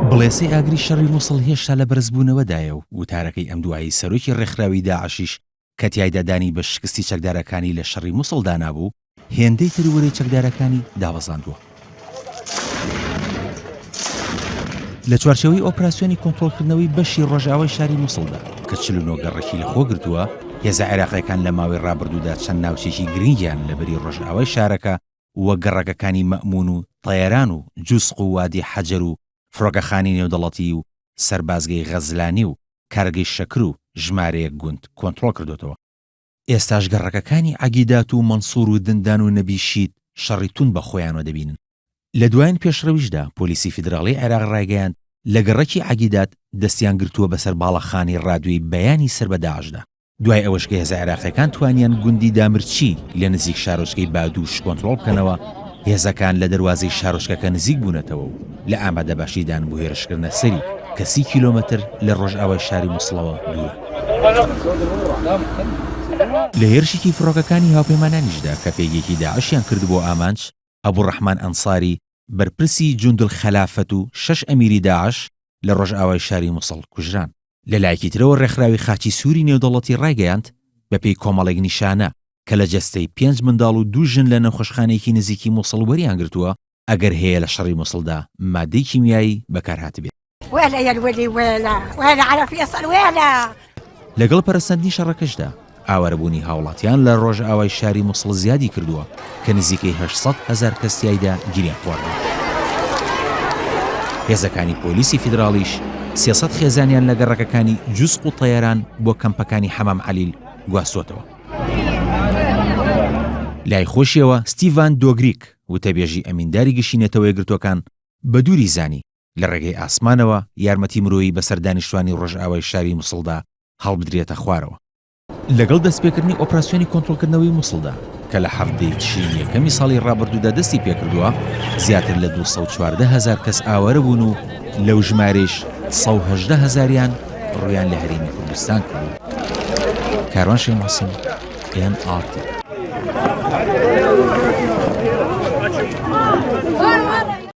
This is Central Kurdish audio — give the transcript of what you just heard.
بڵێسەی ئاگری شەڕی موسڵ هێشتا لە بەرزبوونەوەدایە و وتارەکەی ئەم دوایی سەرۆکی ڕێکخراوی داعشیش کە تیایدا دانی بە شکستی چەکدارەکانی لە شەڕی موسڵدا نابوو، هێندەی تر ورەی چەکدارەکانی دابەزاندووە. لە چوارچێوەی ئۆپراسیۆنی کۆنترۆڵکردنەوەی بەشی ڕۆژئاوای شاری موسڵدا کە 49 گەڕەکی لەخۆ گرتووە، هێزە عێراقیەکان لە ماوەی ڕابردوودا چەند ناوچەیەکی گرنگیان لە بەری ڕۆژئاوای شارەکە وەک گەڕەکەکانی مەئموون و تەیەران و جوسق و وادی حەجەر و فڕۆکەخانەی نێودەڵەتی و سەربازگەی غەزلانی و کارگەی شەکر و ژمارەیەک گوند کۆنترۆڵ کردۆتەوە. ئێستاش گەڕەکەکانی عەگیدات و مەنسوور و دندان و نەبی شیت شەڕی توند بە خۆیانەوە دەبینن. لە دوایین پێشڕەویشدا پۆلیسی فیدراڵیی عێراق ڕایگەیاند، لە گەڕەکی عەگیدات دەستیان گرتووە بەسەر باڵەخانەی ڕادیۆی بەیانی سەر بە داعشدا. دوای ئەوەش کە هێزە عێراقییەکان توانیان گوندی دامرچی لە نزیک شارۆچکەی بادووش کۆنترۆڵ بکەنەوە، هێزەکان لە دەروازەی شارۆچکەکە نزیک بوونەتەوە و لە ئامادەباشیدان بۆ هێرشکردنە سەری کە سی کیلۆمەتر لە ڕۆژئاوای شاری موسڵەوە دوورە. لە هێرشێکی فڕۆکەکانی هاوپەیمانانیشدا کە پێگەیەکی داعشیان کردبووە ئامانج، ئەبوڕەحمان ئەنساری بەرپرسی جوندولخەلافەت و شەش ئەمیری داعش لە ڕۆژئاوای شاری موسڵ کوژران. لە لایەکی ترەوە ڕێکخراوی خاچی سووری نێودەوڵەتی ڕایگەیاند، بەپێی کۆمەڵێک نیشانە کە لە جەستەی پێنج منداڵ و دوو ژن لە نەخۆشخانەیەکی نزیکی موسڵ وەریان گرتووە، ئەگەر هەیە لە شەڕی موسڵدا مادەی کیمیایی بەکارهاتبێت. وێلە يا الولي وێلە وێلە على فيصل وێلە. لەگەڵ پەرەسەندنی شەڕەکەشدا، ئاوارەبوونی هاوڵاتیان لە ڕۆژئاوای شاری موسڵ زیادی کردووە کە نزیکەی 800 هەزار کەس تیایدا گیریان خواردووە. هێزەکانی پۆلیسی فیدراڵیش 300 خێزانیان لە گەڕەکەکانی جوسق و تەیەران بۆ کەمپەکانی حەمام عەلیل گواستووەتەوە. لای خۆشیەوە ستیڤان دۆگریک، وتەبێژی ئەمینداری گشتی نەتەوەیەکگرتووەکان بە دووری زانی لە ڕێگەی ئاسمانەوە یارمەتی مرۆیی بەسەر دانیشتوانی ڕۆژئاوای شاری موسڵدا هەڵبدرێتە خوارەوە. لەگەڵ دەستپێکردنی ئۆپراسیۆنی کۆنترۆڵکردنەوەی موسڵدا کە لە حەڤدەی تشرینی یەکەمی ساڵی ڕابردوودا دەستی پێکردووە، زیاتر لە 214 هەزار کەس ئاوارە بوون و لەو ژمارەیش 118 هەزاریان ڕوویان لە هەرێمی کوردستان کردووە. کاروان شێخ موحسین، ئێن ئاڕ تی.